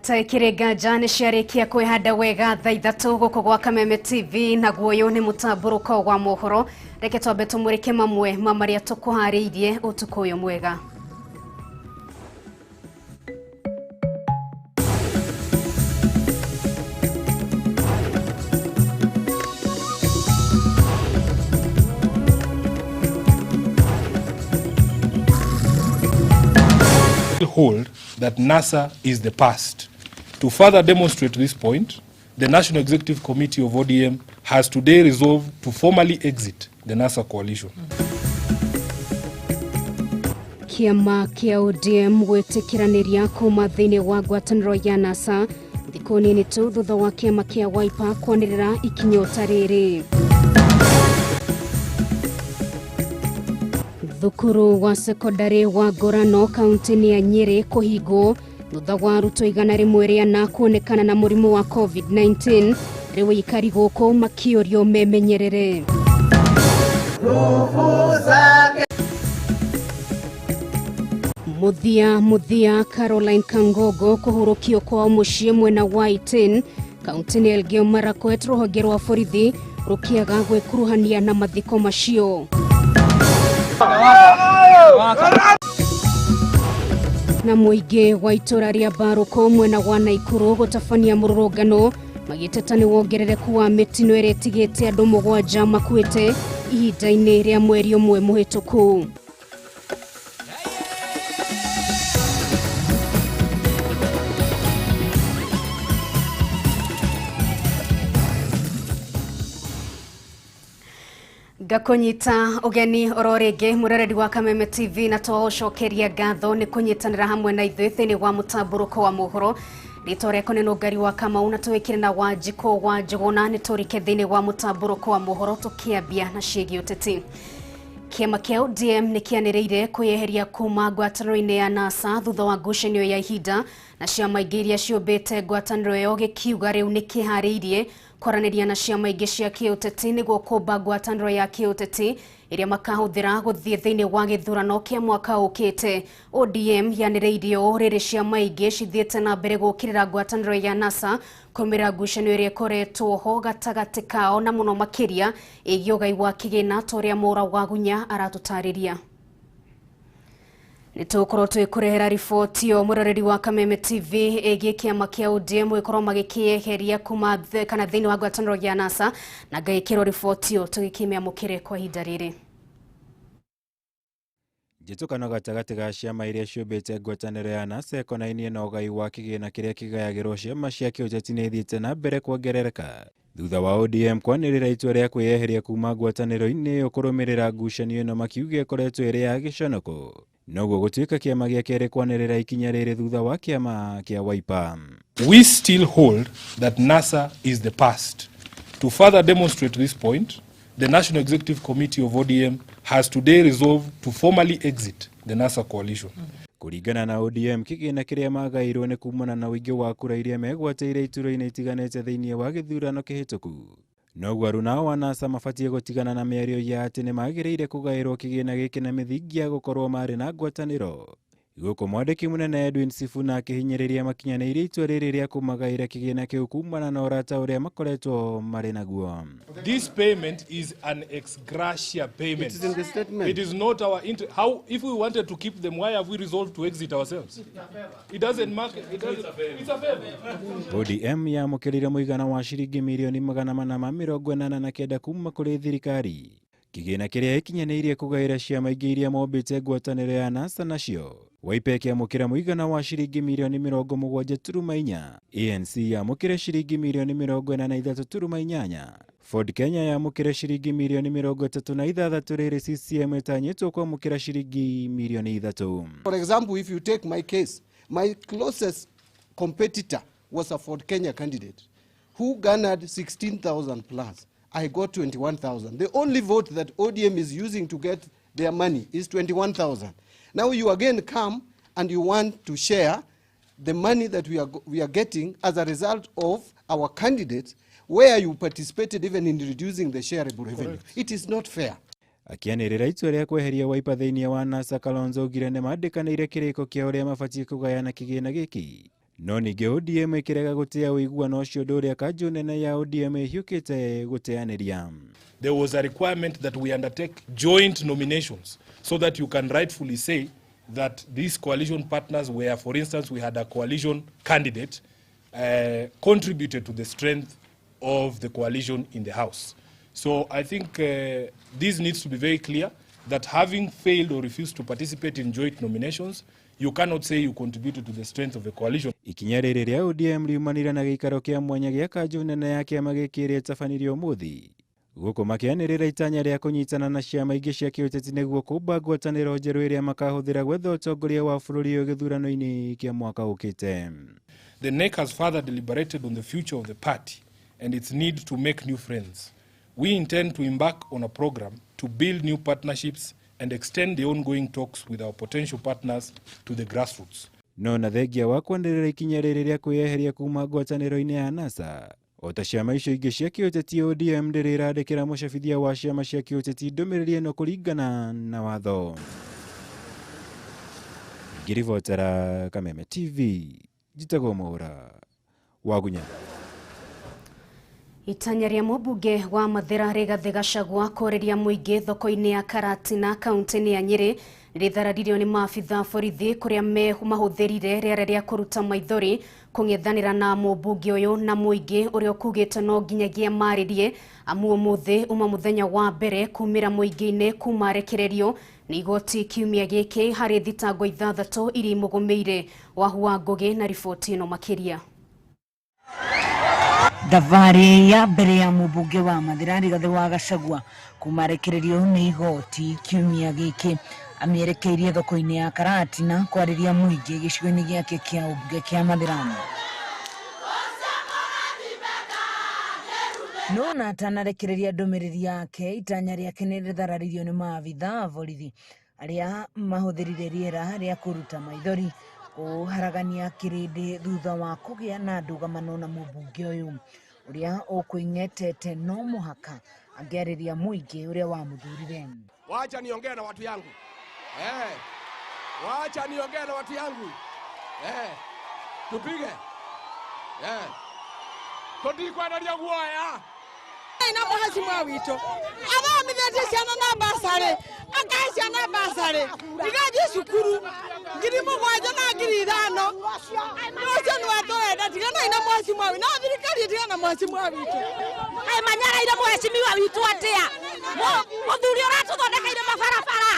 Ataikire nganja nĩ ciarĩkia kwĩhanda wega thaa 3 gũkũ gwa Kameme TV, naguo ũyũ nĩ mũtambũrũko wa mohoro. Reke twambe tũmũrĩke mamwe ma marĩa tũkũharĩirie ũtukũ ũyũ mwega. Hold that NASA is the past. To further demonstrate this point, the National Executive Committee of ODM has today resolved to formally exit the NASA coalition. Kĩama kĩa ODM gwĩtĩkĩranĩria kuma thĩinĩ wa ngwatanĩro ya NASA thikũ nini tu thutha wa kĩama kĩa Wiper kwanĩrĩra ikinya ta rĩrĩ. Thukuru wa sekondari wa Ngorano kaunti-inĩ ya Nyeri kũhingwo thutha wa arutwo 104 kuonekana na mũrimũ wa COVID-19. Rĩu aikari gũkũ makĩũrio memenyerere. Muthia Caroline Kangogo kũhurũkio kwao mũciĩ mwena wa Iten kaunti-inĩ ya Elgeyo Marakwet, rũhonge rwa borithi rũkĩaga gwĩkuruhania na mathiko macio. Na mũingĩ wa itũra rĩa Mbarũkũ mwena wa Naikuru gũtabania mũrũrũngano magĩteta nĩ wongerereku wa mĩtino ĩrĩa ĩtigĩte andũ 7 makuĩte ihinda-inĩ rĩa mweri ũmwe mũhĩtũku. Ngakũnyita ũgeni oro rĩngĩ mũroreri wa Kameme TV, na twaũcokeria ngatho nĩ kũnyitanĩra hamwe na ithuĩ thĩinĩ wa mũtambũrũko wa mohoro. Rĩtwa rĩakwa nĩ Nũngari wa Kamau, na tũwĩkĩre na Wanjikũ wa Njũgũna nĩ tũrike thĩinĩ wa mũtambũrũko wa mohoro tũkĩambia na ciĩgiĩ ũteti. Kĩama kĩa ODM nĩ kĩanĩrĩire kwĩyeheria kuma ngwatanĩro-inĩ ya NASA thutha wa ngucanio ya ihinda na ciama ingĩ iria ciũmbĩte ngwatanĩro ĩyo, gĩkiuga rĩu nĩ kĩharĩirie kwaranĩria na ciama ingĩ cia kĩũteti nĩguo kũmba ngwatanĩro ya kĩũteti ĩrĩa makahũthĩra gũthiĩ thĩinĩ wa gĩthurano kĩa mwaka ũkĩte. ODM yanĩrĩirie ũũ rĩrĩ ciama ingĩ cithiĩte na mbere gũũkĩrĩra ngwatanĩro ya NASA kũmĩra ngucanio ĩrĩa ĩkoretwo ho gatagatĩ kao na mũno makĩria ĩgiĩ ũgai wa kĩgĩna ta ũrĩa Mũra wa Gunya aratũtarĩria. Nĩ tũgũkorwo twĩkũrehera riboti ĩyo mũroreri wa Kameme TV ĩgiĩ kĩama kĩa ODM gũkorwo magĩkĩeheria kuma kana thĩinĩ wa ngwatanĩro ya NASA, na ngaĩkĩrwo riboti ĩyo tũgĩkĩmĩamũkĩre kwa ihinda rĩrĩ. Njĩtũkano gatagatĩ ga ciama iria ciũmbĩte ngwatanĩro ya NASA ĩkonainie na ũgai wa kĩgĩna kĩrĩa kĩgayagĩrwo ciama cia kĩũteti nĩ ithiĩte na mbere kuongerereka thutha wa ODM kwanĩrĩra itua rĩa kwĩyeheria kuma ngwatanĩro-inĩ ĩyo kũrũmĩrĩra ngucanio ĩno makiuga ĩkoretwo ĩrĩ ya gĩconoko. Noguo gũtuĩka kĩama gĩa kerĩ kwanĩrĩra ikinya rĩrĩ thutha wa kĩama kĩa Wiper. We still hold that NASA is the past. To further demonstrate this point, the National Executive Committee of ODM has today resolved to formally exit the NASA coalition. Kũringana na ODM, kĩgĩna kĩrĩa magaĩirwo nĩ kumana na ũingĩ wa kura iria megwatĩire iturwa-inĩ itiganĩte thĩinĩ wa gĩthurano kĩhĩtũku. Noguo aruna wa NASA mabatiĩ gũtigana na mĩario ya atĩ nĩ magĩrĩire kũgaĩrwo kĩgĩna gĩkĩ na mĩthingi ya gũkorwo marĩ na ngwatanĩro. Gũkũ mwandĩki mũnene Edwin Sifuna akĩhinyĩrĩria makinyanĩirie itua rĩrĩ rĩa kũmagaĩra kĩgĩna kĩu kumana na ũrata ũrĩa makoretwo marĩ naguo. This payment is an ex gratia payment. It is in the statement. It is not our interest. How, if we wanted to keep them, why have we resolved to exit ourselves? It doesn't matter. It doesn't, it's a favor. ODM yamũkĩrire mũigana wa ciringi mirioni 489 kuma kũrĩ thirikari. Kĩgĩna kĩrĩa ĩkinyanĩirie kũgaĩra ciama ingĩ iria mombĩte ngwatanĩro ya NASA nacio. Wiper ĩkĩamũkĩra mũigana wa ciringi mirioni 70.4, ANC yamũkĩre ciringi mirioni 43.8, Ford Kenya yamũkĩre ciringi mirioni 36, rĩrĩ CCM ĩtanyĩtwo kwamũkĩra ciringi mirioni 3. For example, if you take my case, my closest competitor was a Ford Kenya candidate who garnered 16,000 plus. I got 21,000. The only vote that ODM is using to get their money is 21,000. Now you again come and you want to share the money that we are getting as a result of our candidates, where you participated even in reducing the shareable revenue. Correct. It is not fair. Akĩanĩrĩra itua rĩa kweheria Wiper thĩinĩ wa NASA, Kalonzo augire nĩ mandĩkanĩire kĩrĩko kĩa ũrĩa mabatiĩ kũgayana kĩgĩna gĩkĩ. No ningĩ ODM ĩkĩrega gũtĩa ũiguano ũcio ũndũ ũrĩa kanjũ nene ya ODM ĩhiũkĩte gũteanĩria. There was a requirement that we undertake joint nominations so that you can rightfully say that these coalition partners where, for instance, we had a coalition candidate contributed to the strength of the coalition in the House. So I think this needs to be very clear that having failed or refused to participate in joint nominations, you cannot say you contributed to the strength of the coalition. Ikinya rĩrĩ rĩa ODM riumanire na gĩikaro kĩa mwanya gĩa kanjũ nene ya kĩama gĩkĩ ĩrĩa ĩtabanirio ũmũthĩ gũkũ makĩanĩrĩra itanya rĩa kũnyitana na ciama ingĩ cia kĩũteti nĩguo kũmba ngwatanĩro njerũ ĩrĩa makahũthĩra gwetha ũtongoria wa bũrũri ũyũ gĩthurano-inĩ kĩa mwaka ũkĩte. The NEC has further deliberated on the future of the party and its need to make new friends. We intend to embark on a program to build new partnerships and extend the ongoing talks with our potential partners to the grassroots. No na thengia wa kwanĩrĩra ikinya rĩrĩ rĩa kwĩyeheria kuma ngwatanĩro-inĩ ya NASA, ota ciama icio ingĩ cia kĩũteti ODM ndĩrĩ ĩrandĩkĩra mũcabithia wa ciama cia kĩũteti ndũmĩrĩri ĩno kũringana na watho. Ngĩribotera Kameme TV, njĩtagwo Mwaura Wagunya. Itanya rĩa mũmbunge wa Mathĩra Rigathĩ Gachagua kũrĩria mũingĩ thoko-inĩ ya Karatina kaunti-inĩ ya Nyĩrĩ rĩthararirio nĩ maabitha borithi kũrĩa mahũthĩrire rĩera rĩa kũruta maithori kũng'ethanĩra na mũmbunge ũyũ na mũingĩ ũrĩa ũkugĩte no nginyagia marĩrie amu ũmũthĩ uma mũthenya wa mbere kumĩra mũingĩ-inĩ kuma rekererio nĩ igoti kiumia gĩkĩ harĩ thitango 6 iria imũgũmĩire. Wahu wa Ngũgĩ na riboti ĩno makĩria. Thabarĩ ya mbere ya mũmbunge wa Mathĩra Rigathĩ wa Gachagua kuma rekererio nĩ igoti kiumia gĩkĩ amĩerekeirie thoko-inĩ ya Karatina kwarĩria mũingĩ gĩcigo-inĩ gĩake kĩa ũmbunge kĩa Mathĩra. No na atanarekereria ndũmĩrĩri yake, itanya rĩake nĩ rĩthararirio nĩ maabitha a borithi arĩa mahũthĩrire rĩera rĩa kũruta maithori kũharagania kĩrĩndĩ thutha wa kũgĩa na ndũgamano na mũmbunge ũyũ ũrĩa ũkũing'etete no mũhaka angĩarĩria mũingĩ ũrĩa wamũthurire. Wacha niongee na watu yangu. Wacha niongee na watu yangu. Tupige. Tũtikwenderia guoya. Na mũhecimwa witũ athomithĩtie ciana na basarĩ akahe ciana basarĩ igathiĩ cukuru 7,000 na 5,000 ũcio nĩwe tũrenda. Tiganai na mũhecimwa witũ, no thirikari ĩtigane na mũhecimwa witũ. Kaĩ manyaraire mũhecimiwa witũ atĩa? Mũthuri ũratũthondekeire mabarabara,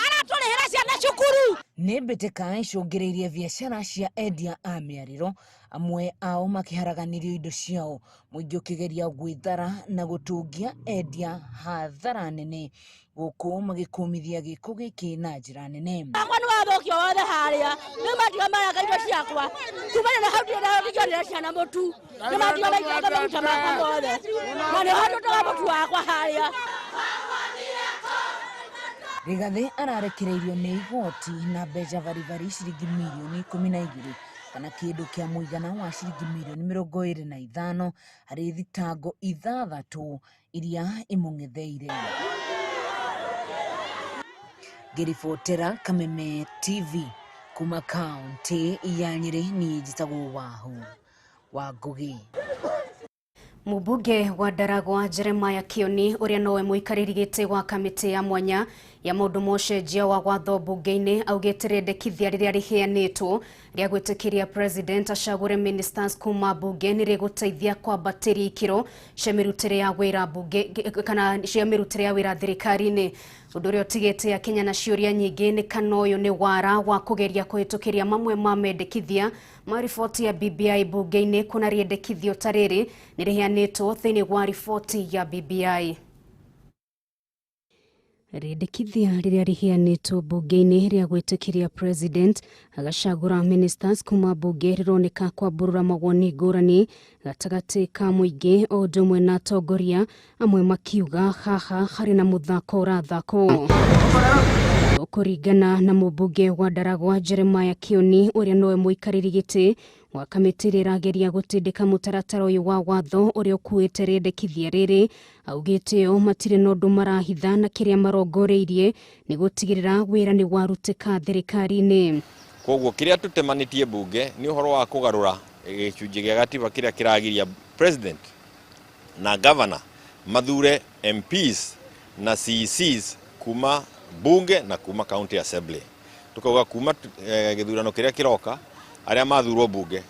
aratũrĩhĩra ciana cukuru. Nĩ mbĩtĩka icũngĩrĩirie biacara cia endia a mĩarĩro, amwe ao makĩharaganĩrio indo ciao, mũingĩ ũkĩgeria gwĩthara na gũtũngia endia hathara nene gũkũ magĩkũmithia gĩko gĩkĩ na njĩra nene. Akwa nĩ wathũkio wothe harĩa nĩ matiga maranga indo ciakwa kumana na hau ndĩrona ciana mũtu nĩ matiga maitanga maguta makwa mothe na nĩho ndutaga mũtu wakwa harĩa. Rigathĩ ararekereirio nĩ igoti na mbeca baribari ciringi mirioni 12 kana kĩndũ kĩa mũigana wa ciringi mirioni 25 harĩ thitango 6 iria imũng'etheire. Ngĩribotera Kameme TV kuma kaunti ya Nyĩrĩ, niĩ njĩtagwo Wahu wa Ngũgĩ. Mũmbunge wa Ndaragwa Jeremiah Kioni ũrĩa nowe mũikarĩri gĩtĩ wa kamĩtĩ ya mwanya ya maũndũ ma ũcenjia wa watho mbunge-inĩ augĩte rĩendekithia rĩrĩa rĩheanĩtwo rĩa gwĩtĩkĩria president acagũre ministers kuma mbunge nĩ rĩgũteithia kwambatĩria ikĩro cia mĩrutĩre ya wĩra mbunge kana cia mĩrutĩre ya wĩra thirikari-inĩ. Ũndũ ũrĩa ũtigĩte Akenya na ciũria nyingĩ nĩ kana ũyũ nĩ wara wa kũgeria kũhĩtũkĩria mamwe ma mendekithia ma riboti ya BBI mbunge-inĩ kuna rĩendekithio ta rĩrĩ nĩ rĩheanĩtwo thĩinĩ wa riboti ya BBI. Rĩendekithia rĩrĩa rĩheanĩtwo mbunge-inĩ rĩa gwĩtĩkĩria president agacagũra ministers kuma mbunge rĩroneka kwambũrũra mawoni ngũrani gatagatĩ ka mũingĩ o ũndũ ũmwe na atongoria amwe makiuga haha harĩ na mũthako ũrathakwo. Kũringana na mũmbunge wa Ndaragwa Jeremiah Kioni ũrĩa nowe mũikarĩri gĩtĩ wa kamĩtĩ ĩrĩa ĩrageria gũtindĩka mũtaratara ũyũ wa watho ũrĩa ũkuĩte rĩendekithia rĩrĩ, augĩte o matirĩ na ũndũ marahitha na kĩrĩa marongoreirie nĩ gũtigĩrĩra wĩra nĩ warutĩka thirikari-inĩ. Koguo kĩrĩa tũtemanĩtie bunge nĩ ũhoro wa kũgarũra gĩcunjĩ gĩa gatiba kĩrĩa kĩragiria president na governor mathure MPs na CECs kuma bunge na kuma county assembly. Tukauga kuma gĩthurano kĩrĩa kĩroka arĩa mathurwo bunge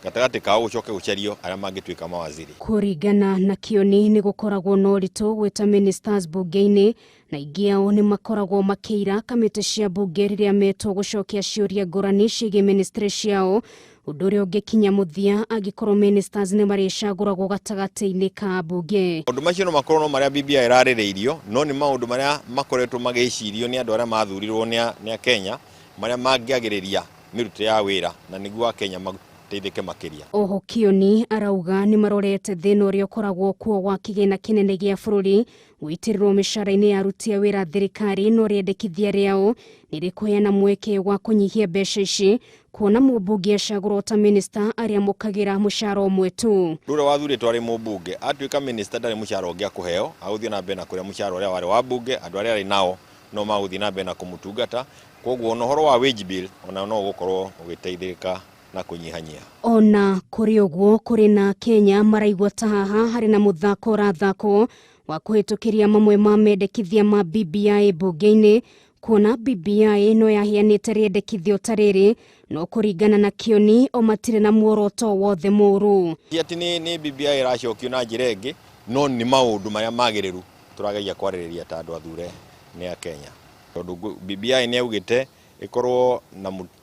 gatagatĩ kao gũcoke gũcario arĩa mangĩtuĩka mawaziri. Kũringana na Kioni nĩ gũkoragwo na ũritũ gwĩta ministers bunge-inĩ na aingĩ ao nĩ makoragwo makĩira kamĩtĩ cia bunge rĩrĩa metwo gũcokia ciũria ngũrani ciĩgiĩ ministry ciao, ũndũ ũrĩa ũngĩkinya mũthia angĩkorwo ministers nĩ marĩcagũragwo gatagatĩ-inĩ ka bunge. Maũndũ macio no makorwo no marĩa BBI ĩrarĩrĩirio, no nĩ maũndũ marĩa makoretwo magĩcirio nĩ andũ arĩa mathurirwo nĩ a Kenya, marĩa mangĩagĩrĩria mĩrutĩre ya wĩra na nĩguo Akenya mateithĩke makĩria. Oho Kioni arauga nĩ marorete thĩna ũrĩa ũkoragwo kuo wa kĩgĩna kĩnene gĩa bũrũri gũitĩrĩrwo mĩcara-inĩ ya aruti a wĩra thirikari, no rĩendekithia rĩao nĩ rĩkũheana mweke wa kũnyihia mbeca ici kuona mũmbunge acagũrwo ta minister arĩa amũkagĩra mũcara ũmwe tu. Ũrĩa wathurĩtwo arĩ mũmbunge atuĩka minister ndarĩ mũcara ũngĩ akũheo, agũthiĩ na mbere na kũrĩa mũcara ũrĩa warĩ wa mbunge, andũ arĩa arĩ nao no magũthiĩ na mbere na kũmũtungata. Koguo ona ũhoro wa wage bill ona no ũgũkorwo ũgĩteithĩka na kũnyihanyia. Ona kũrĩ ũguo kũrĩ na Kenya maraigua ta haha harĩ na mũthako ũrathakwo wa kũhĩtũkĩria mamwe ma mendekithia ma BBI bunge-inĩ, kuona BBI no yaheanĩte rĩendekithio ta rĩrĩ, no kũringana na Kioni o matirĩ na muoroto wothe mũũru. Ti atĩ nĩ BBI ĩracokio na njĩra ĩngĩ, no nĩ maũndũ marĩa magĩrĩru tũrageria kwarĩrĩria ta andũ athure nĩ a Kenya, tondũ BBI nĩ yaugĩte ĩkorwo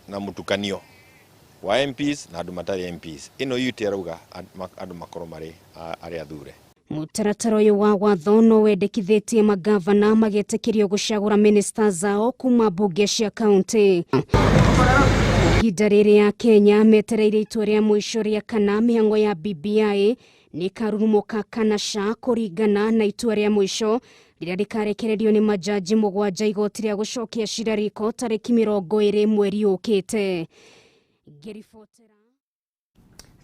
na mũtukanio wa MPs na andũ matarĩ MPs. Ĩno UT arauga andũ makorwo marĩ arĩa athure. Mũtaratara ũyũ wa watho no wendekithĩtie magavana magetĩkĩrio gũcagũra minister zao kuma mbunge cia kaunti. Ihinda rĩrĩ Kenya metereire itua rĩa mũico rĩa kana mĩhang'o ya BBI nĩ ĩkarurumũka kana ca kũringana na itua rĩa mũico rĩrĩa rĩkarekererio nĩ majaji 7 igoti rĩa gũcokia cira riko tarĩki 20 mweri ũkĩte.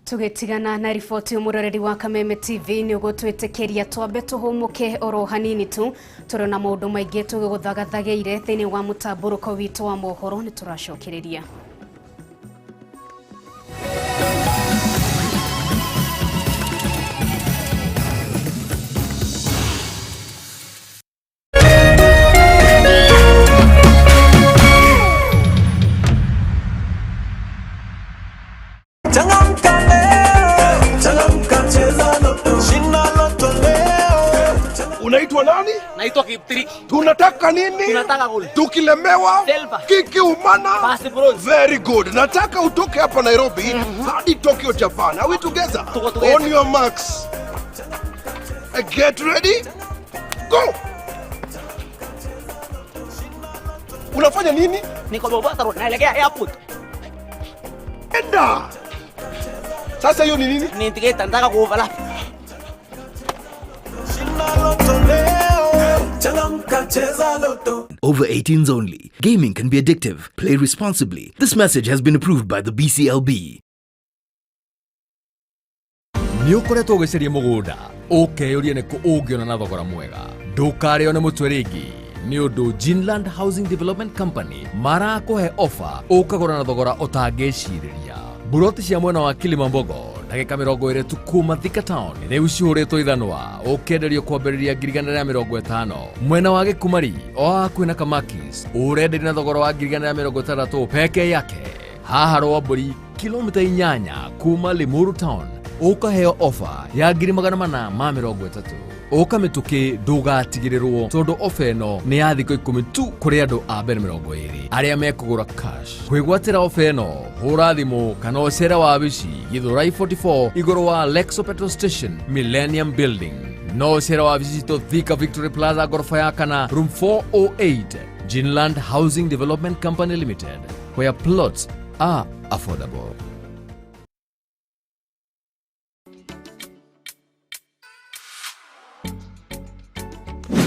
Tũgĩtigana na riboti mũroreri wa Kameme TV nĩ ũgũtwĩtĩkĩria twambe tũhũmũke oro hanini tu tũrĩ na maũndũ maingĩ tũgĩgũthagathagĩire thĩinĩ wa mũtambũrũko witũ wa mohoro. Nĩ tũracokereria. Unaitwa nani? Naitwa Kiptriki. Tunataka nini? Tunataka gold. Tukilemewa? Silver. Kikiumana? Basi bronze. Very good. Nataka utoke hapa Nairobi hadi Tokyo, Japan. Are we together? Tuko together. On your marks. Get ready. Go. Unafanya nini? Niko Mombasa Road, naelekea airport. Enda. Sasa hiyo ni nini? Ni tiketi, nataka kuoverlap. Over 18s only. Gaming can be addictive. Play responsibly. This message has been approved by the BCLB. Nĩ ũkoretwo ũgĩcaria mũgũnda ũkeyũria nĩkũ ũngĩona na thogora mwega. Ndũkarĩo nĩ mũtwe rĩngĩ nĩ ũndũ Ginland Housing Development Company marakũhe ofa ũkagũra na thogora ũtangĩcirĩria. Buroti cia mwena wa Kilimambogo ndagĩka 20 tu kuma Thika Town rĩu cihũrĩtwo ithanwa ũkenderio kwambĩrĩria 150,000. Mwena wa Gĩkumari o hakuhĩ na Kamakis ũrenderio na thogora wa 160,000 peke yake. Haha Rwambũri kilomita 8 kuma Limuru Town ũkaheo ofa ya 430,000. Ũka mĩtũkĩ ndũgatigĩrĩrwo tondũ ofa ĩno nĩ ya thikũ 10 tu kũrĩ andũ a mbere 20 arĩa mekũgũra cash. Kwĩgwatĩra ofa ĩno hũra thimũ kana ũcere wabici Githurai 44 igũrũ wa Lexo Petrol Station Millennium Building. No ũcere wabici citũ Thika Victory Plaza ngoroba ya kana room 408 Ginland Housing Development Company Limited, where plots are affordable.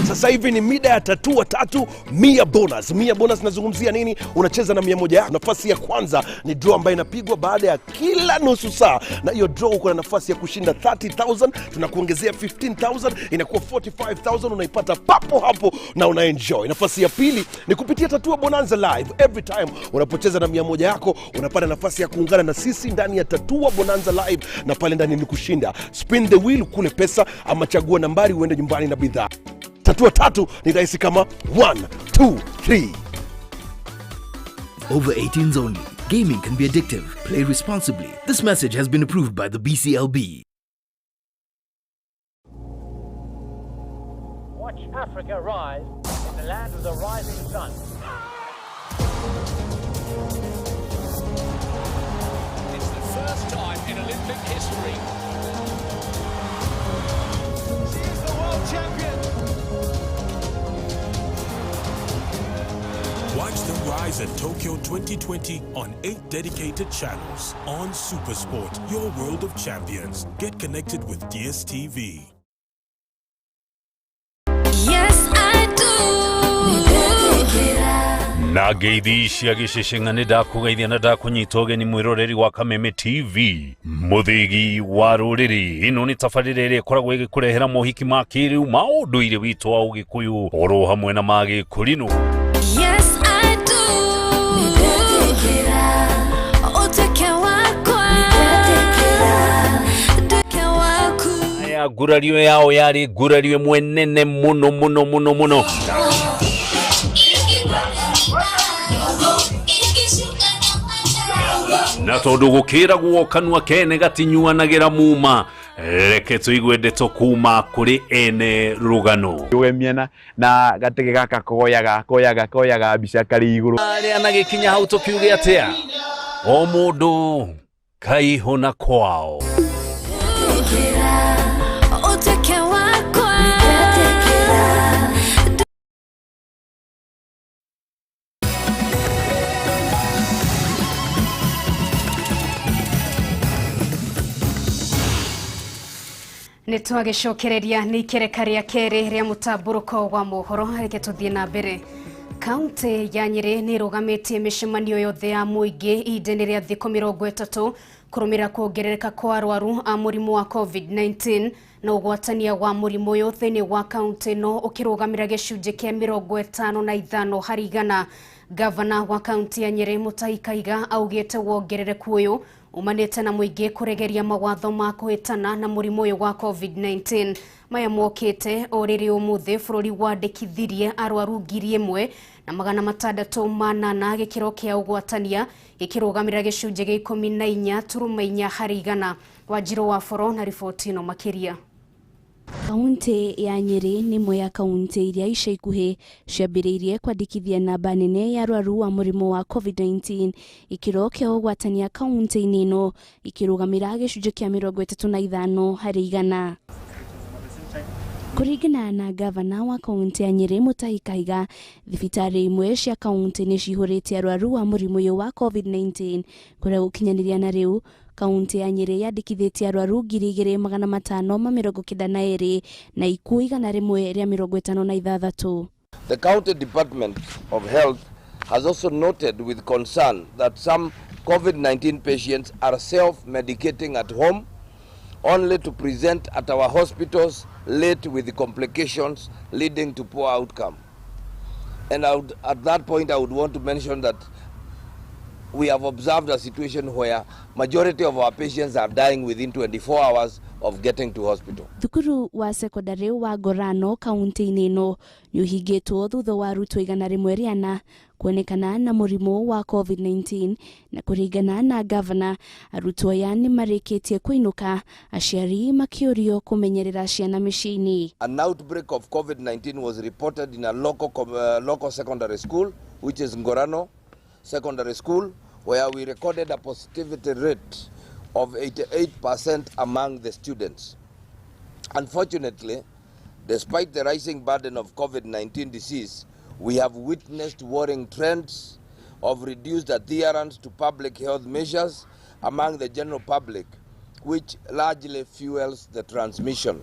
Sasa hivi ni mida ya tatua tatu 100 bonus. 100 bonus nazungumzia nini? Unacheza na 100 yako. Nafasi ya kwanza ni draw ambayo inapigwa baada ya kila nusu saa, na hiyo draw uko na nafasi ya kushinda 30,000, tunakuongezea 15,000, inakuwa 45,000, unaipata papo hapo na unaenjoy. Nafasi ya pili ni kupitia Tatua Bonanza Live. Every time unapocheza na 100 yako unapata nafasi ya kuungana na sisi ndani ya Tatua Bonanza Live, na pale ndani ni kushinda. Spin the wheel kule pesa, ama chagua nambari uende nyumbani na bidhaa. Tatua tatu ni rahisi kama 1 2 3. Over 18s only. Gaming can be addictive. Play responsibly. This message has been approved by the BCLB. Watch Africa rise in the land of the rising sun. It's the first time in Olympic history. She is the world champion. Watch the rise at Tokyo 2020 on 8 dedicated channels on Supersport, your world of champions. Get connected with DSTV. Yes, I do. Na ngeithi cia gĩceceng'a nĩ ndakũgeithia na ndakũnyita ũgeni mwĩroreri wa Kameme TV mũthĩgi wa rũrĩrĩ. Ĩno nĩ tabarĩra ĩrĩa ĩkoragwo ĩgĩkũrehera mohiki ma kĩrĩu ma ũndũire witũ wa ũgĩkũyũ oro hamwe na ma gĩkũrinũ. Yes, I do. Ũtuĩke wakwa. Nduĩke waku. Aya ngurario yao yarĩ ngurario ĩmwe nene mũno mũno mũno mũno. Na tondũ gũkĩragwo kanua kene gatinyuanagĩra muma, reke tũigue ndeto kuma kũrĩ ene rũgano. Ũgemia na gatege gaka koyaga koyaga koyaga mbica karĩ igũrũ. Arĩa na gĩkinya hau tũkiuge atĩa, o mũndũ kaihũna kwao. Ũtuĩke wakwa. Nĩ twagĩcokereria nĩ ikereka rĩa kerĩ rĩa mũtambũrũko wa mohoro. Reke tũthiĩ na mbere. Kaunti ya Nyĩrĩ nĩ ĩrũgamĩtie mĩcemanio yothe ya mũingĩ ihinda-inĩ rĩa thikũ 30 kũrũmĩrĩra kuongerereka kwa arwaru a mũrimũ wa COVID-19 na ũgwatania wa mũrimũ ũyũ thĩinĩ wa kaunti ĩno ũkĩrũgamĩra gĩcunjĩ kĩa 55 harĩ igana. Gavana wa kaunti ya Nyĩrĩ Mutahi Kahiga augĩte wongerereku ũyũ umanĩte na mũingĩ kũregeria mawatho ma kũhĩtana na mũrimũ ũyũ wa COVID-19. Maya mokĩte o rĩrĩ ũmũthĩ bũrũri wandĩkithirie arwaru 1604 gĩkĩro kĩa ũgwatania gĩkĩrũgamĩrĩra gĩcunjĩ gĩa 14.4 harĩ igana. Wanjirũ wa Boro na riboti ĩno makĩria. Kaunti ya Nyĩrĩ nĩ ĩmwe ya kaunti iria ica ikuhĩ ciambĩrĩirie kwandĩkithia namba nene ya arwaru a mũrimũ wa COVID-19. Gĩkĩro kĩa ũgwatania kaunti-inĩ ĩno gĩkĩrũgamĩra gĩcunjĩ kĩa 35 harĩ igana. Kũringana na gavana wa kaunti ya Nyĩrĩ Mutahi Kahiga, thibitarĩ imwe cia kaunti nĩ cihũrĩte arwaru a mũrimũ ũyũ wa COVID-19 kũrĩa gũkinyanĩria na rĩu kaunti ya Nyĩrĩ yandĩkithĩtie arwaru 2592 na ikuũ 156. The County Department of Health has also noted with concern that some COVID-19 patients are self-medicating at home only to present at our hospitals late with complications leading to poor outcome. And at that point I would want to mention that we have observed a situation where majority of our patients are dying within 24 hours of getting to hospital. Thukuru wa sekondari wa Ngorano kaunti-inĩ ĩno nĩ ũhingĩtwo thutha wa arutwo 104 kuonekana na mũrimũ wa COVID-19 na kũringana na gavana arutwo aya nĩ marĩkĩtie kũinũka, aciari makĩũrio kũmenyerera ciana mĩciĩ-inĩ. An outbreak of COVID-19 was reported in a local secondary school, which is Ngorano Secondary School, where we recorded a positivity rate of 88% among the students. Unfortunately, despite the rising burden of COVID-19 disease, we have witnessed worrying trends of reduced adherence to public health measures among the general public, which largely fuels the transmission.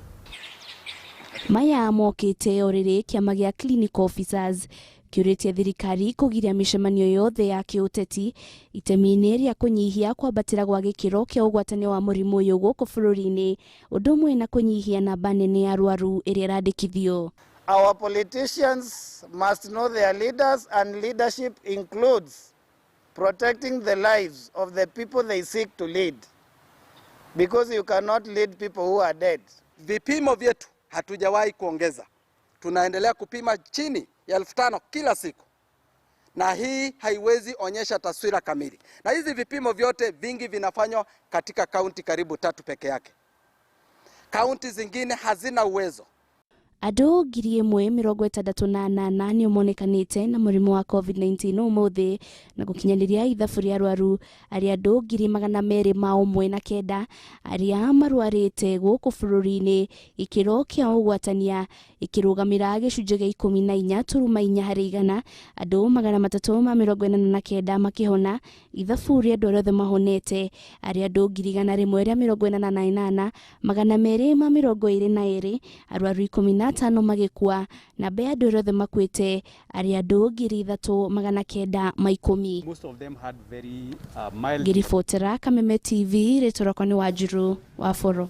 Maya mokĩte o rĩrĩ kĩama gĩa clinical officers kĩũrĩtie thirikari kũgiria mĩcemanio yothe ya kĩũteti itemi-inĩ rĩa kũnyihia kwambatĩra gwa gĩkĩro kĩa ũgwatania wa mũrimũ ũyũ gũkũ bũrũri-inĩ, ũndũ ũmwe na kũnyihia namba nene ya arwaru ĩrĩa ĩrandĩkithio. Our politicians must know their leaders, and leadership includes protecting the lives of the people they seek to lead, because you cannot lead people who are dead. Vipimo vyetu hatujawahi kuongeza, tunaendelea kupima chini ya 5,000 kila siku, na hii haiwezi onyesha taswira kamili. Na hizi vipimo vyote vingi vinafanywa katika kaunti karibu 3 peke yake. Kaunti zingine hazina uwezo. Andũ 1,068 nĩo monekanĩte na mũrimũ wa COVID-19 ũmũthĩ na gũkinyanĩria ithabu rĩa arwaru arĩa andũ 219 arĩa marwarĩte gũkũ bũrũri-inĩ, gĩkĩro kĩa ũgwatania gĩkĩrũgamĩra gĩcunjĩ gĩa 14.4 harĩ igana, andũ 389 makĩhona, ithabu rĩa andũ arĩa othe mahonete arĩa andũ 1,188 222, arwaru 15 magĩkua, namba ya andũ othe makuĩte arĩa andũ 3,910. Most of them had very mild Ngĩribotera Kameme TV, rĩtwa rĩakwa nĩ Wanjiru wa Boro.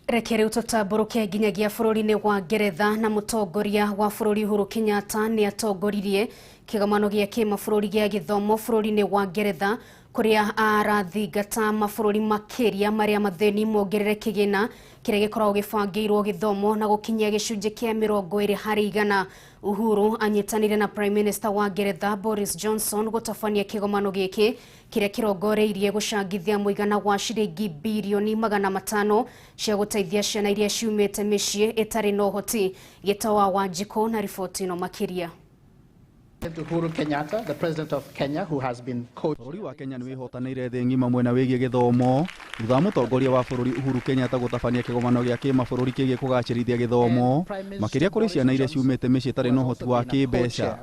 Reke rĩu tũtambũrũke nginyagia bũrũri-inĩ wa Ngeretha na mũtongoria wa bũrũri Uhuru Kenyatta nĩ atongoririe kĩgomano gĩa kĩmabũrũri gĩa gĩthomo bũrũri-inĩ wa Ngeretha kũrĩa arathingata mabũrũri makĩria marĩa mathĩni mongerere kĩgĩna kĩrĩa gĩkoragwo gĩbangĩirwo gĩthomo na gũkinyia gĩcunjĩ kĩa 20 harĩ igana. Uhuru anyitanire na Prime Minister wa Ngeretha Boris Johnson gũtabania kĩgomano gĩkĩ kĩrĩa kĩrongoreirie gũcangithia mũigana wa ciringi birioni 500 cia gũteithia ciana iria ciumĩte mĩciĩ ĩtarĩ na ũhoti. Gĩtawa Wanjikũ na riboti ĩno makĩria. Uhuru Kenyatta, the president of Kenya, who has been Bũrũri wa Kenya nĩ wĩhotanĩire thĩ ng'ima mwena wĩgiĩ gĩthomo thutha wa mũtongoria wa bũrũri Uhuru Kenyatta gũtabania kĩgomano gĩa kĩmabũrũri kĩgiĩ kũgacĩrithia gĩthomo makĩria kũrĩ ciana iria ciumĩte mĩciĩ ĩtarĩ na ũhoti wa kĩmbeca.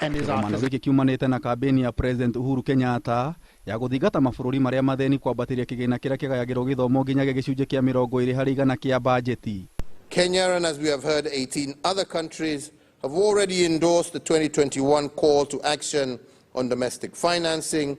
Kĩgomano gĩkĩ kiumanĩte na kambĩini ya President Uhuru Kenyatta ya gũthingata mabũrũri marĩa mathĩni kwambatĩria kĩgĩna kĩrĩa kĩgayagĩrwo gĩthomo nginyagia gĩcunjĩ kĩa 20 harĩ igana kĩa bajeti. Kenya, and as we have heard, 18 other countries have already endorsed the 2021 call to action on domestic financing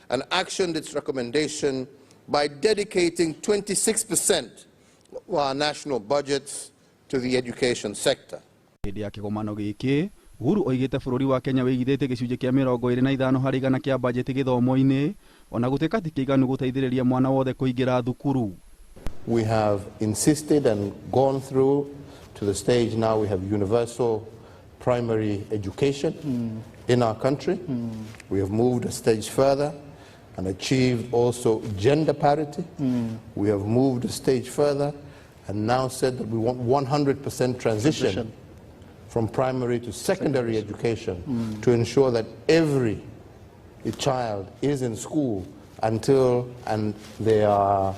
and actioned its recommendation by dedicating 26% of our national budgets to the education sector. Hĩndĩ ya kĩgomano gĩkĩ, Uhuru oigĩte bũrũri wa Kenya wĩigithĩtie gĩcunjĩ kĩa 25 harĩ igana kĩa bajeti gĩthomo-inĩ, ona gũtuĩka ti kĩiganu gũteithĩrĩria mwana wothe kũingĩra thukuru. We have insisted and gone through to the stage now we have universal primary education in our country. We have moved a stage further and achieved also gender parity. We have moved a stage further and now said that we want 100% transition from primary to secondary education to ensure that every child is in school until and they are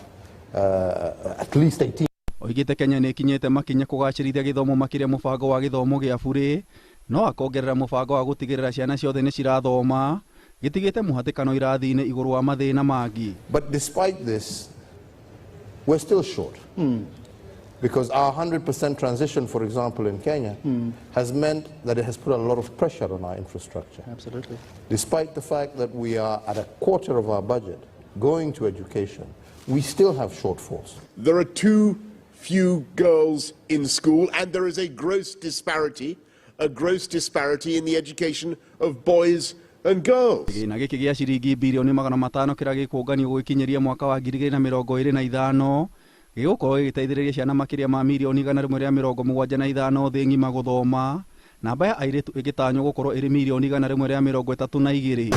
at least 18. Oigĩte Kenya nĩ ĩkinyĩte makinya kũgacĩrithia gĩthomo makĩria mũbango wa gĩthomo gĩa burĩ, no akongerera mũbango wa gũtigĩrĩra ciana ciothe nĩ cirathoma gĩtigĩte mũhatĩkano irathi-inĩ igũrũ wa mathĩna mangĩ. But despite this, we're still short. Because our 100% transition, for example, in Kenya, has meant that it has put a lot of pressure on our infrastructure. Absolutely. Despite the fact that we are at a quarter of our budget going to education, we still have shortfalls. There are too few girls in school, and there is a gross disparity in the education of boys and girls. Kĩgĩna gĩkĩ gĩa ciringi birioni 500 kĩrĩa gĩkũnganio gũgĩkinyĩria mwaka wa 2025 gĩgũkorwo gĩgĩteithĩrĩria ciana makĩria ma mirioni 175 thĩ ng'ima gũthoma, namba ya airĩtu ĩgĩtanywo gũkorwo ĩrĩ mirioni 132.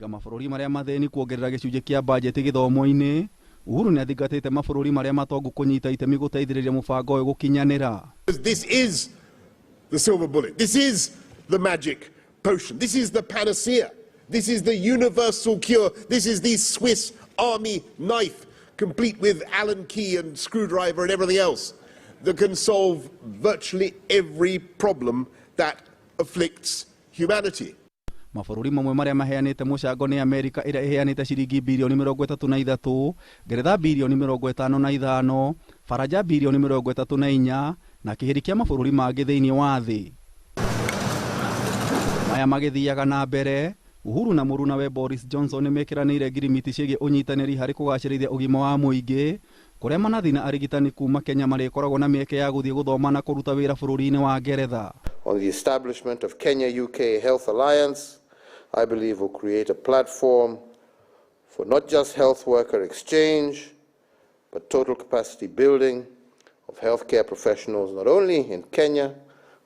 Mabũrũri marĩa mathĩni kuongerera gĩcunjĩ kĩa bajeti gĩthomo-inĩ, Uhuru nĩ athingatĩte mabũrũri marĩa matongu kũnyita itemi gũteithĩrĩria mũbango ũyũ gũkinyanĩra. This is the silver bullet. This is the magic potion. This is the panacea. This is the universal cure. This is the Swiss army knife, complete with Allen key and screwdriver and everything else, that can solve virtually every problem that afflicts humanity. Mabũrũri mamwe marĩa maheanĩte mũcango nĩ Amerika ĩrĩa ĩheanĩte ciringi birioni 33, Ngeretha birioni 55, Faranja birioni 34 na kĩhĩri kĩa mabũrũri mangĩ thĩinĩ wa thĩ. Maya magĩthiaga na mbere, Uhuru na mũrunawe Boris Johnson nĩmekĩranĩire ngirimiti ciĩgiĩ ũnyitanĩri harĩ kũgacĩrithia ũgima wa mũingĩ, kũrĩa manathi na arigitani kuma Kenya marĩkoragwo na mĩeke ya gũthiĩ gũthoma na kũruta wĩra bũrũri-inĩ wa Ngeretha. On the establishment of Kenya-UK Health Alliance, I believe will create a platform for not just health worker exchange, but total capacity building of healthcare professionals not only in Kenya,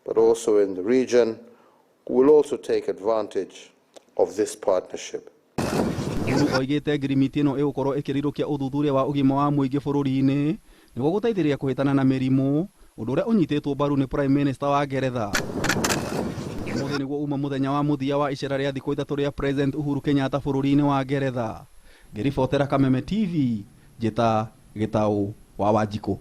but also in the region, who will also take advantage of this partnership. Uhuru oigĩte ngirimiti ĩno ĩgũkorwo ĩkĩrirũkia ũthuthuria wa ũgima wa mũingĩ bũrũri-inĩ nĩguo gũteithĩrĩria kũhĩtana na mĩrimũ, ũndũ ũrĩa ũnyitĩtwo mbaru nĩ Prime Minister wa Ngeretha. Ũmũthĩ nĩguo uma mũthenya wa mũthia wa icera rĩa thikũ 3 rĩa President Uhuru Kenyatta bũrũri-inĩ wa Ngeretha. Ngĩribotera Kameme TV, njĩta Gĩtaũ wa Wanjikũ.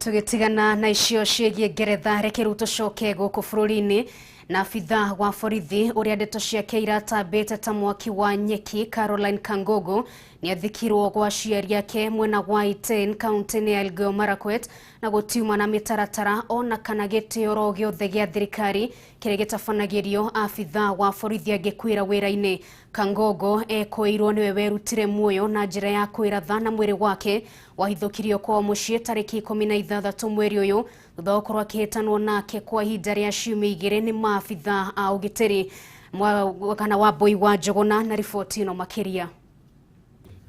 Tũgĩtigana na icio ciĩgiĩ Ngeretha, reke rĩu tũcoke gũkũ bũrũri-inĩ. Na abitha wa borithi ũrĩa ndeto ciake iratambĩte ta mwaki wa nyeki Caroline Kangogo nĩathikirwo gwa aciari ake mwena wa Iten kaunti-inĩ ya Elgeyo Marakwet na gũtiuma na mĩtaratara ona kana gĩtĩo oro gĩothe gĩa thirikari kĩrĩa gĩtabanagĩrio abitha wa borithi angĩkuĩra wĩra-inĩ. Kangogo ekũĩirwo nĩwe werutire muoyo na njĩra ya kwĩratha na mwĩrĩ wake wahithũkirio kwao mũciĩ tarĩki 16 mweri ũyũ thutha wa gũkorwo akĩhĩtanwo nake kwa ihinda rĩa ciumia 2 nĩ maabitha a ũgitĩri. Kana Wambui wa Njũgũna na riboti ĩno makĩria.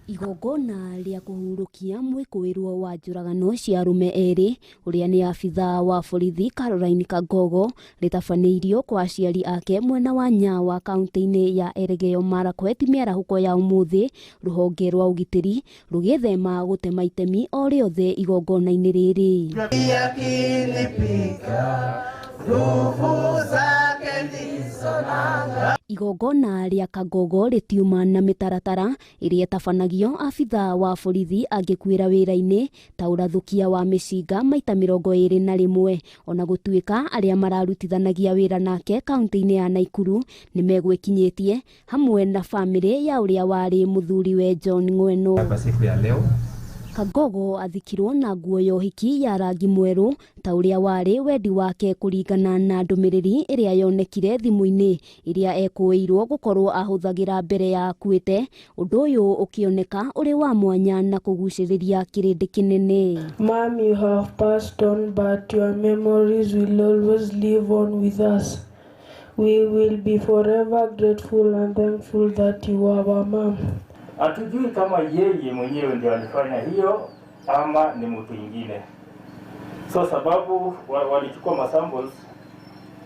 Igongona rĩa kũhurũkia mwĩkũĩrwo wa njũragano cia arũme erĩ ũrĩa nĩ abitha wa borithi Caroline Kangogo rĩtabanĩirio kwa aciari ake mwena wa Nyawa kaunti-inĩ ya Elgeyo Marakwet mĩarahũko ya ũmũthĩ, rũhonge rwa ũgitĩri rũgĩthema gũtema itemi o rĩothe igongona-inĩ rĩrĩ. Igongona rĩa Kangogo rĩtiuma na mĩtaratara ĩrĩa ĩtabanagio abitha wa borithi angĩkuĩra wĩra-inĩ ta ũrathũkia wa mĩcinga maita 21, ona gũtuĩka arĩa mararutithanagia wĩra nake kaunti-inĩ ya Naikuru nĩmegwĩkinyĩtie hamwe na bamĩrĩ ya ũrĩa warĩ mũthuriwe John Ng'weno. Kangogo athikirwo na nguo ya ũhiki ya rangi mwerũ ta ũrĩa warĩ wendi wake kũringana na ndũmĩrĩri ĩrĩa yonekire thimũ-inĩ ĩrĩa ekũĩirwo gũkorwo ahũthagĩra mbere ya akuĩte, ũndũ ũyũ ũkĩoneka ũrĩ wa mwanya na kũgucĩrĩria kĩrĩndĩ kĩnene. Mom, you have passed on, but your memories will always live on with us. We will be forever grateful and thankful that you are our mom. Hatujui kama yeye mwenyewe ndio alifanya hiyo ama ni mtu mwingine. So sababu walichukua masamples,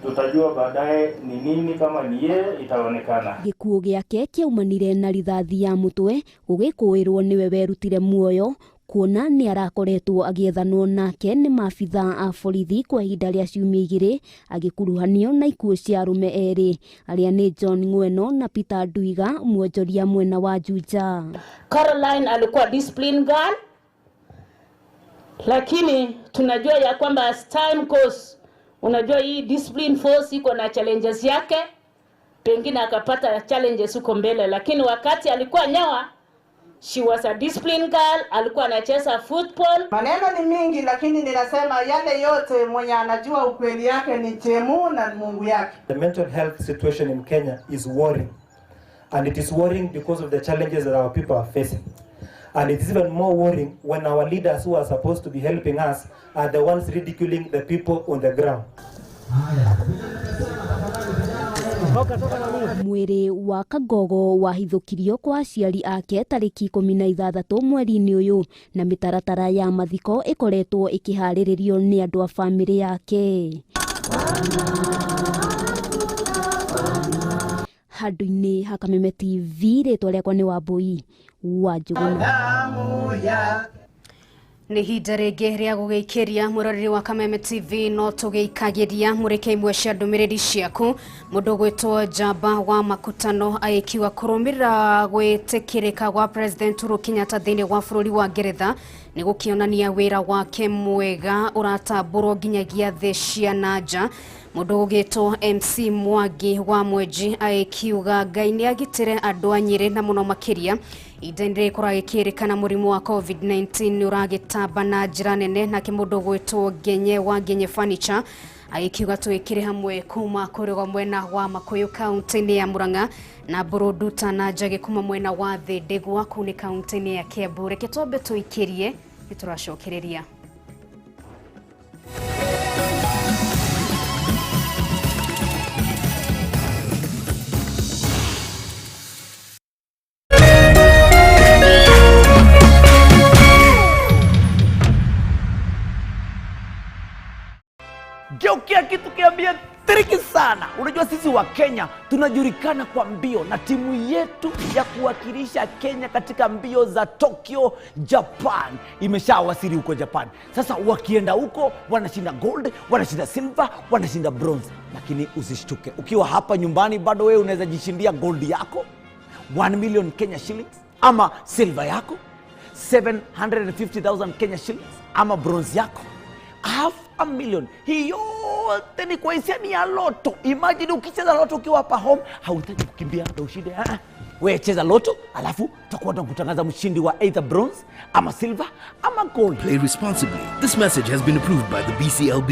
tutajua baadaye ni nini, kama ni yeye itaonekana. Gĩkuũ gĩake kĩaumanire na rithathi ya mũtwe gũgĩkũĩrwo nĩwe werutire muoyo, kuona nĩ arakoretwo agĩethanwo nake nĩ maabitha a borithi kwa ihinda rĩa ciumia 2 agĩkuruhanio na ikuũ cia arũme erĩ arĩa nĩ John Ng'weno na Peter Nduiga mwonjoria mwena wa Juja. Caroline alikuwa discipline girl, lakini tunajua ya kwamba as time goes, unajua hii discipline force iko na challenges yake, pengine akapata challenges huko mbele, lakini wakati alikuwa Nyawa, she was a discipline girl, alikuwa anacheza football. Maneno ni mingi, lakini ninasema yale yote mwenye anajua ukweli yake ni Chemu na Mungu yake. The mental health situation in Kenya is worrying. And it is worrying because of the challenges that our people are facing. And it is even more worrying when our leaders who are supposed to be helping us are the ones ridiculing the people on the ground. Mwĩrĩ wa Kangogo wahithũkirio kwa aciari ake tarĩki 16 mweri-inĩ ũyũ na mĩtaratara ya mathiko ĩkoretwo ĩkĩharĩrĩrio nĩ andũ a bamĩrĩ yake. Handũ-inĩ ha Kameme TV, rĩtwa rĩakwa nĩ Wambui wa Njũgũna. Nĩ ihinda rĩngĩ rĩa gũgĩikĩria mũroreri wa Kameme TV no tũgĩikagĩria mũrĩke imwe cia ndũmĩrĩri ciaku. Mũndũ gwĩtwo Njamba wa Makutano agĩkiuga kũrũmĩrĩra gwĩtĩkĩrĩka gwa President Uhuru Kenyatta thĩinĩ wa bũrũri wa Ngeretha nĩ gũkĩonania wĩra wake mwega ũratambũrwo nginyagia thĩ cia na nja. Mũndũ ũgĩtwo MC Mwangi wa Mwenji agĩkiuga Ngai nĩ agitĩre andũ a Nyĩrĩ na mũno makĩria ihinda-inĩ rĩrĩ kũragĩkĩrĩkana mũrimũ wa COVID-19 nĩ ũragĩtamba na njĩra nene. Nake mũndũ ũgwĩtwo Ngenye wa Ngenye Furniture agĩkiuga twĩkĩre hamwe kuma kũrĩ mwena wa Makuyu kaunti-inĩ ya Murang'a na Buruduta na Njagi kuma mwena wa Thindigua kũu nĩ kaunti-inĩ ya Kiambu. Reke twambe tũikĩrie nĩ tũracokereria. Geukia kitu kiambia triki sana. Unajua sisi wa Kenya tunajulikana kwa mbio, na timu yetu ya kuwakilisha Kenya katika mbio za Tokyo, Japan imeshawasili huko Japan. Sasa wakienda huko wanashinda gold, wanashinda silver, wanashinda bronze. Lakini usishtuke, ukiwa hapa nyumbani bado wewe unaweza jishindia gold yako 1 million Kenya shillings, ama silver yako 750,000 Kenya shillings, ama bronze yako 500,000. Hii yote ni kwa hisani ya loto. Imagine ukicheza loto ukiwa hapa home, hauhitaji kukimbia ndio ushinde. Wewe cheza loto, alafu tutakuwa tunakutangaza mshindi wa either bronze ama silver ama gold. Play responsibly. This message has been approved by the BCLB.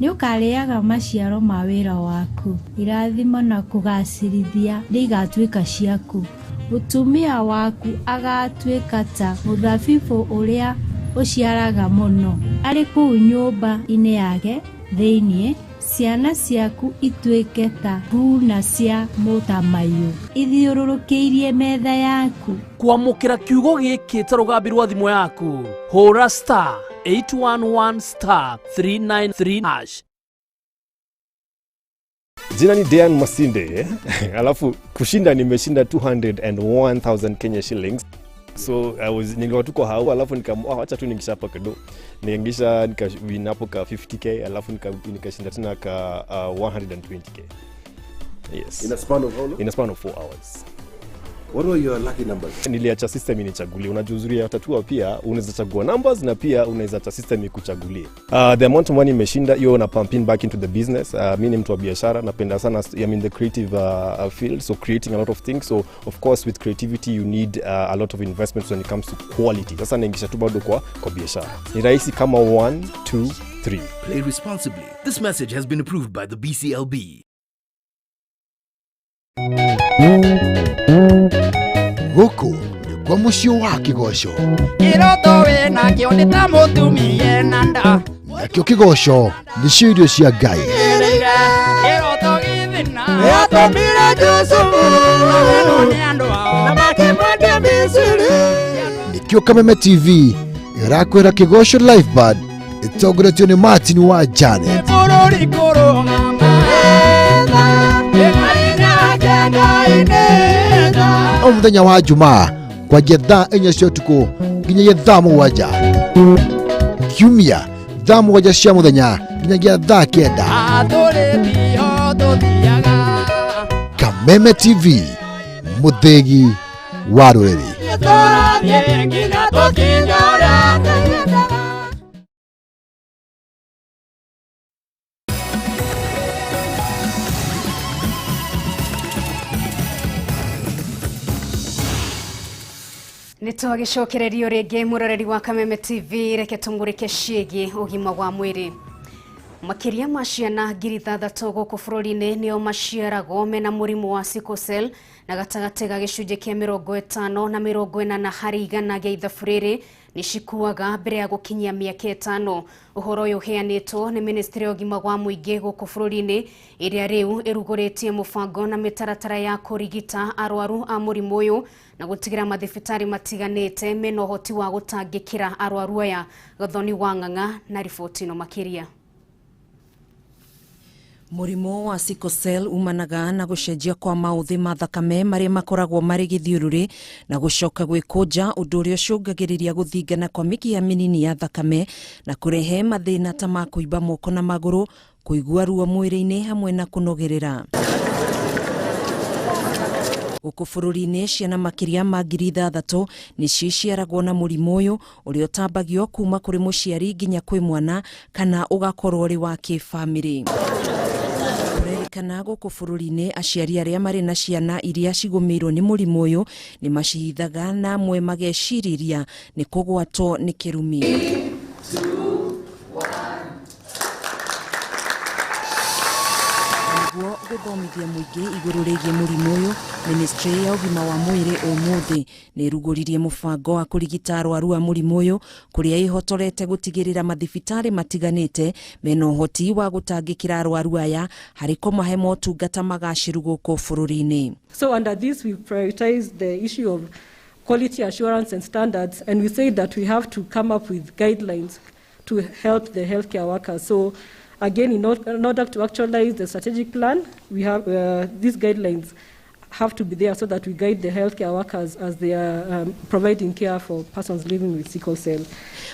Nĩ ũkarĩaga maciaro ma wĩra waku, irathimo na kũgaacĩrithia nĩ igatuĩka ciaku. Mũtumia waku agatuĩka ta mũthabibũ ũrĩa ũciaraga mũno arĩ kũu nyũmba-inĩ yake thĩinĩ, ciana ciaku ituĩke ta thuuna cia mũtamaiyũ ithiũrũrũkĩirie metha yaku. Kwamũkĩra kiugo gĩkĩ ta rũgambi rwa thimũ yaku, hũra star 811 star 393 hash. Jina ni Dean Masinde, alafu kushinda nimeshinda 201,000 Kenya shillings. So I was nilikuwa tuko hao, alafu nikamwa acha tu ningisha hapa kidogo. Niingisha nikawin hapo ka 50k, alafu nikashinda tena ka 120k. Yes. In a span of how long? In a span of 4 hours. What were your lucky numbers? Niliacha system inichagulie. Unajua uzuri ya tatua pia unaweza chagua numbers na pia unaweza acha system ikuchagulie. The amount of money nimeshinda hiyo na pumping back into the business. Mimi ni mtu wa biashara, napenda sana, I'm in the creative field, so creating a lot of things. So of course with creativity you need a lot of investments when it comes to quality. Sasa naingisha tu bado kwa biashara. Ni rahisi kama 1 2 3. Play responsibly. This message has been approved by the BCLB. Gũkũ nĩkuo mũciĩ wa kĩgoco. Kĩroto wĩnakĩo nĩ ta mũtumia na nda. Nakĩo kĩgoco nĩcio irio cia Ngai. Kĩroto gĩthĩna yatũmire Jusufu nĩ andũ ao na makĩmwendia Misiri. Nĩkĩo Kameme TV ĩrakwĩra Kĩgoco Live Band ĩtongoretio nĩ Martin wa Janet. Bũrũri kũrũgama O mũthenya wa Jumaa kwanjia thaa 4 cia ũtukũ nginyagia thaa 7, Kiumia thaa 7 cia mũthenya nginyagia thaa 9. Kameme TV, mũthĩgi wa rũrĩrĩ. Nĩ twagĩcokererio rĩngĩ mũroreri wa Kameme TV, reke tũmũrĩke ciĩgiĩ ũgima wa mwĩrĩ. Makĩria ma ciana 6,000 gũkũ bũrũri-inĩ nĩo maciaragwo mena mũrimũ wa sickle cell, na gatagatĩ ga gĩcunjĩ kĩa 50 na 80 harĩ igana gĩa ithabu rĩrĩ nĩ cikuaga mbere ya gũkinyia mĩaka 5. Ũhoro ũyũ ũheanĩtwo nĩ Ministry ya ũgima wa mũingĩ gũkũ bũrũri-inĩ ĩrĩa rĩu ĩrugũrĩtie mũbango na mĩtaratara ya kũrigita arwaru a mũrimũ ũyũ na gũtigĩra mathibitarĩ matiganĩte mena ũhoti wa gũtangĩkĩra arwaru aya. Gathoni wa Ng'ang'a na riboti ĩno makĩria. Mũrimũ wa sickle cell umanaga na gũcenjia kwa maũthĩ ma thakame marĩa makoragwo marĩ gĩthiũrũrĩ na gũcoka gwĩkũnja, ũndũ ũrĩa ũcũngagĩrĩria gũthingana kwa mĩkiha mĩnini ya thakame na kũrehe mathĩna ta ma kũimba moko na magũrũ, kũigua ruo mwĩrĩ-inĩ hamwe na kũnogerera. Gũkũ bũrũri-inĩ ciana makĩria ma 6,000 nĩcio iciaragwo na mũrimũ ũyũ ũrĩa ũtambagio kuma kũrĩ mũciari nginya kwĩ mwana kana ũgakorwo ũrĩ wa kĩbamĩrĩ. Kũrerĩkana gũkũ bũrũri-inĩ aciari arĩa marĩ na ciana iria cigũmĩirwo nĩ mũrimũ ũyũ nĩ macihithaga na amwe magecirĩria nĩ kũgwatwo nĩ kĩrumi. Nĩguo gũthomithia mũingĩ igũrũ rĩgiĩ mũrimũ ũyũ, Ministry ya ũgima wa mwĩrĩ ũmũthĩ nĩ ĩrugũririe mũbango wa kũrigita arwaru a mũrimũ ũyũ kũrĩa ĩhotorete gũtigĩrĩra mathibitarĩ matiganĩte mena ũhoti wa gũtangĩkĩra arwaru aya harĩ kũmahe motungata magacĩru gũkũ bũrũri-inĩ. So under this we prioritize the issue of quality assurance and standards, and we say that we have to come up with guidelines to help the healthcare workers. So again, in order to actualize the strategic plan, we have these guidelines have to be there so that we guide the healthcare workers as they are providing care for persons living with sickle cell.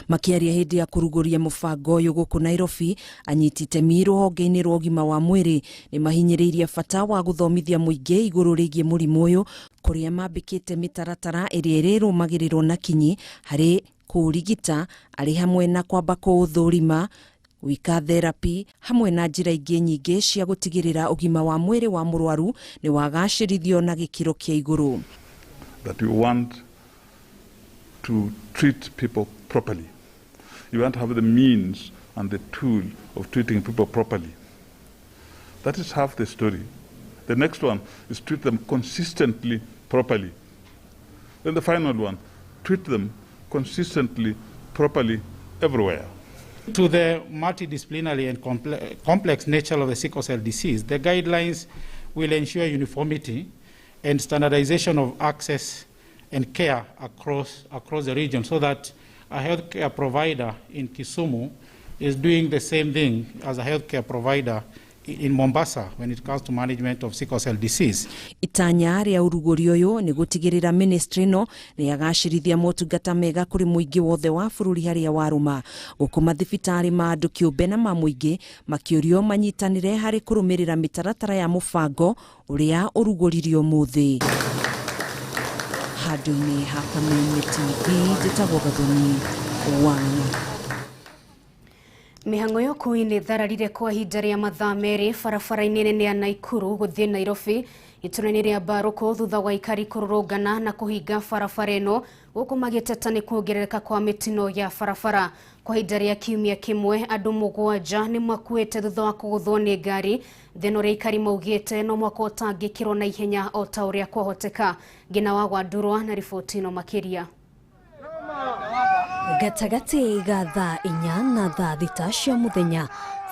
Makiaria hĩndĩ ya kũrugũria mũbango ũyũ gũkũ Nairobi, anyiti itemi rũhonge-inĩ rwa ũgima wa mwĩrĩ nĩ mahinyĩrĩirie bata wa gũthomithia mũingĩ igũrũ rĩgiĩ mũrimũ ũyũ, kũrĩa mambĩkĩte mĩtaratara ĩrĩa ĩrĩrũmagĩrĩrwo na kinyi harĩ kũũrigita arĩ hamwe na kwamba kũũthũrima, gwĩka therapy hamwe na njĩra ingĩ nyingĩ cia gũtigĩrĩra ũgima wa mwĩrĩ wa mũrwaru nĩ wagacĩrithio na gĩkĩro kĩa igũrũ. That you want to treat people properly. You want to have the means and the tool of treating people properly. That is half the story. The next one is treat them consistently properly. Then the final one, treat them consistently properly everywhere. To the multidisciplinary and complex nature of the sickle cell disease, the guidelines will ensure uniformity and standardization of access and care across the region, so that a healthcare provider in Kisumu is doing the same thing as a healthcare provider in Mombasa when it comes to management of sickle cell disease. Itanya rĩa ũrugũri ũyũ nĩ gũtigĩrĩra ministry ĩno nĩ yagacĩrithia motungata mega kũrĩ mũingĩ wothe wa bũrũri harĩa warũma. Gũkũ mathibitarĩ ma andũ kĩũmbe na ma mũingĩ makĩũrio manyitanĩre harĩ kũrũmĩrĩra mĩtaratara ya mũbango ũrĩa ũrugũririo ũmũthĩ. Handũ-inĩ ha Kameme TV, njĩtagwo Gathoni Wang'ang'a. Mĩhang'o ya ũkuui nĩ ĩthararire kwa ihinda rĩa mathaa 2 barabara-inĩ nene ya Naikuru gũthiĩ Nairobi itũra-inĩ rĩa Mbarũkũ thutha wa aikari kũrũrũngana na kũhinga barabara ĩno gũkũ magĩteta nĩ kuongerereka kwa mĩtino ya barabara. Kwa ihinda rĩa kiumia kĩmwe andũ 7 nĩ makuĩte thutha wa kũgũthwo nĩ ngari, thĩna ũrĩa aikari maugĩte no mwaka ũtangĩkĩrwo na ihenya o ta ũrĩa kwahoteka. Ngina wa Gwandurwa na riboti ĩno makĩria. Gatagatĩ ga thaa 4 na thaa 6 cia mũthenya,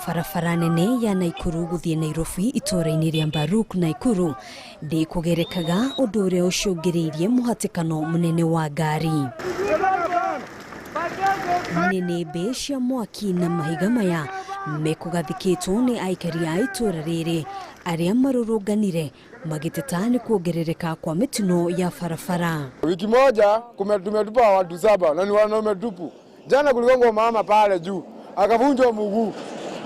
barabara nene ya Naikuru gũthiĩ Nairobi itũra-inĩ rĩa Mbaruk Naikuru ndĩkũgerekaga, ũndũ ũrĩa ũcũngĩrĩirie mũhatĩkano mũnene wa ngari. Nĩnĩmbĩ cia mwaki na mahiga maya mekũgathĩkĩtwo nĩ aikari a itũra rĩrĩ arĩa marũrũnganire magĩteta nĩ kuongerereka kwa mĩtino ya barabara. Wiki moja tumetupa watu 7 na ni wanaume tupu. Jana kuligongwa mama pale juu akavunjwa mguu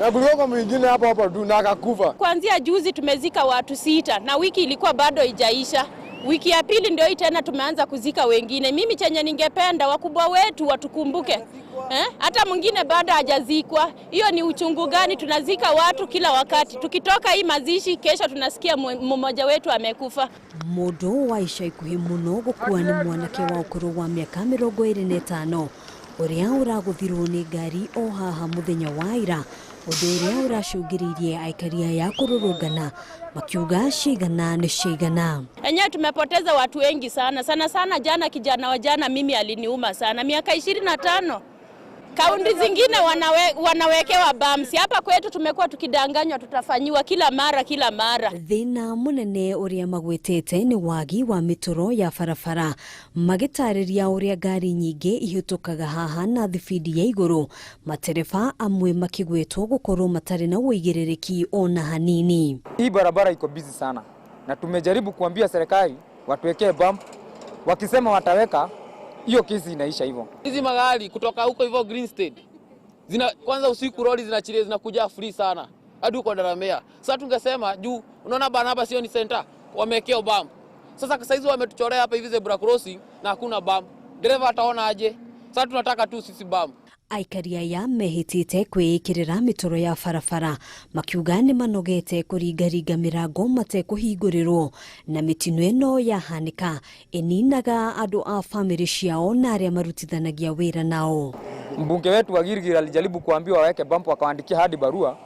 na kuligongwa mwingine hapo hapo tu na akakufa. Kuanzia juzi tumezika watu 6 na wiki ilikuwa bado haijaisha. Wiki ya pili ndio hii tena tumeanza kuzika wengine. Mimi chenye ningependa wakubwa wetu watukumbuke. Hata mwingine bado hajazikwa. Hiyo ni uchungu gani? Tunazika watu kila wakati. Tukitoka hii mazishi kesho tunasikia mmoja wetu amekufa. Mũndũ wa ica ikuhĩ mũno gũkua nĩ mwanake wa ũkũrũ wa mĩaka 25 ũrĩa ũragũthirwo nĩ ngari o haha mũthenya wa ira, ũndũ ũrĩa ũracũngĩrĩirie aikari aya kũrũrũngana makiuga cigana nĩ cigana. Enyewe tumepoteza watu wengi sana sana sana. Jana kijana wa jana mimi aliniuma sana, miaka 25. Kaunti zingine wanawekewa bumps. Hapa kwetu tumekuwa tukidanganywa tutafanyiwa kila mara kila mara. Thina munene uria magwetete ni wagi wa mitoro ya barabara magitariria uria ngari nyingi ihitukaga haha na thibidi ya iguru, matereba amwe makigwetwo gukorwo matari na uigiririkia ona hanini. Hii barabara iko busy sana na tumejaribu kuambia serikali watuwekee bump, wakisema wataweka hiyo kesi inaisha hivyo. Hizi magari kutoka huko hivyo Green State zina kwanza usiku lori zinachilia zinakuja free sana hadi huko Daramea. Sasa tungesema juu unaona Barnaba sio ni center wamewekea bump. Sasa sasa hizo wametuchorea hapa hivi zebra crossing na hakuna bump. Dereva ataona aje? Sasa tunataka tu sisi bump. Aikari aya mehitite kwĩĩkĩrĩra mĩtoro ya barabara makiuga nĩ manogete kũringaringa mĩrango matekũhingũrĩrwo na mĩtino ĩno yahanĩka ĩninaga andũ a famĩlĩ ciao na arĩa marutithanagia wĩra nao. Mbunge wetu wa Gilgil alijaribu kuambiwa waweke bump, wakaandikia hadi barua,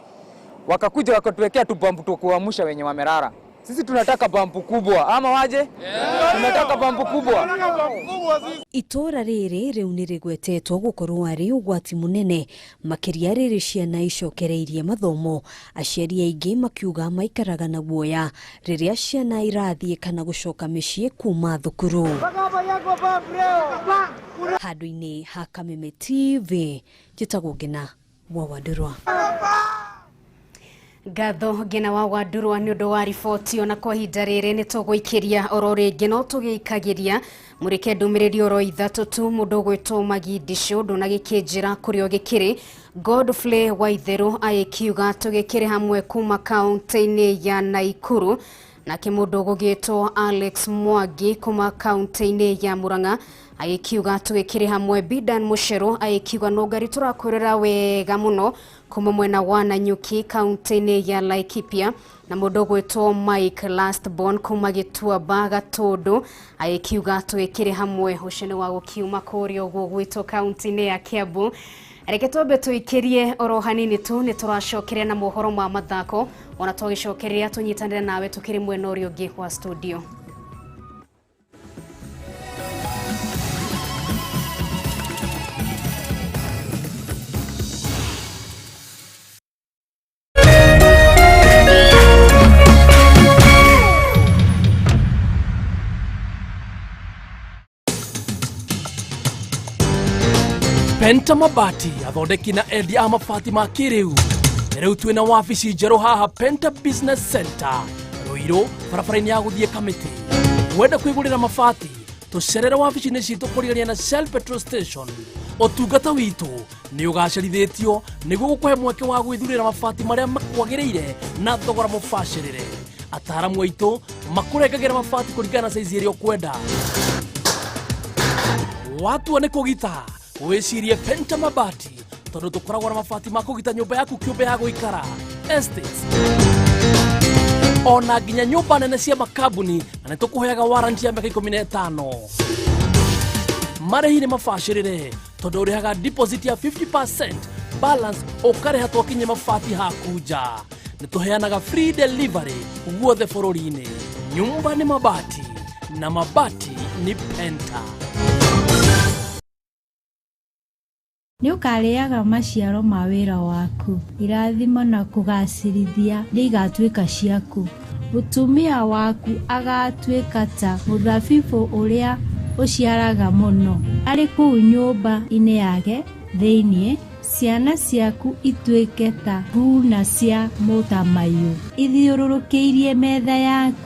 wakakuja wakatuwekea tu bump tu kuamsha wenye wamerara. Sisi tunataka bampu kubwa ama waje? Yeah. Tunataka bampu kubwa. Itora riri riu ni rigwetetwo gukorwo ari ugwati munene makiria riri ciana icokereirie mathomo, aciari aingi makiuga maikaraga na guoya riria ciana irathie kana gucoka miciĩ kuma thukuru. Handu-ini ha Kameme TV njitagwo Ngina wa Wandurwa. Ngatho Ngina wa Wandurwa ni undu wa riboti ona kwa ihinda riri ni tugwikiria oro ringi no tugikagiria murike ndumiriri oro ithatu tu mundu gwitwo Magindisho ndunagikinjira kuria gikiri. Godfrey Waitheru agĩkiuga tugikiri hamwe kuma kaunti-inĩ ya Naikuru, nake mundu gugitwo Alex Mwangi kuma kaunti-inĩ ya Murang'a agĩkiuga tugikiri hamwe. Bidan Mushero agĩkiuga no ngari turakwirera wega muno kuma mwena wa Nanyuki kaunti-inĩ ya Laikipia, na mundu gwitwo Mike Lastborn kuma Gĩtuamba Gatundu agĩkiuga tugikiri hamwe. Ucio nĩ wa gukiuma kuria uguo gwitwo kaunti-inĩ ya Kiambu. Reke twambe tuikirie oro hanini tu ni turacokeria na mohoro ma mathako ona twagicokeria tunyitanire nawe tukiri mwena uria ungi wa studio. Penta Mabati athondeki na endia a mabati ma kĩrĩu. Rĩu twĩna wabici njerũ haha Penta Business Center Ruiru barabara-inĩ ya gũthiĩ Kamĩtĩ. Wenda kwĩgũrĩra mabati tũcerere wabici-inĩ citũ kũrigania na Shell Petrol Station. Ũtungata witũ nĩ ũgacĩrithĩtio nĩguo gũkũhe mweke wa gwĩthurĩra mabati marĩa makwagĩrĩire na thogora mũbacĩrĩre. Ataaramu aitũ makũrengagĩra mabati kũringana na saizi ĩrĩa ũkwenda. Watua nĩ kũgita wicirie Penta Mabati tondu tukoragwo na mabati ma kũgita nyũmba yaku kĩũmbe ya gũikara estates ona nginya nyũmba nene cia makambuni, na nĩ tũkũheaga warranty ya mĩaka 15. Marĩhi nĩ mabacĩrĩre tondu ũrĩhaga deposit ya 50% balance ũkarĩha twakinye mabati haku nja. Nĩ tũheanaga free delivery guothe bũrũri-inĩ. Nyũmba nĩ mabati na mabati nĩ Penta. Nĩ ũkarĩaga maciaro ma wĩra waku, irathimo na kũgacĩrithia nĩ igatuĩka ciaku. Mũtumia waku agatuĩka ta mũthabibũ ũrĩa ũciaraga mũno arĩ kũu nyũmba-inĩ yake thĩinĩ, ciana ciaku ituĩke ta nguna cia mũtamaiyũ ithiũrũrũkĩirie metha yaku.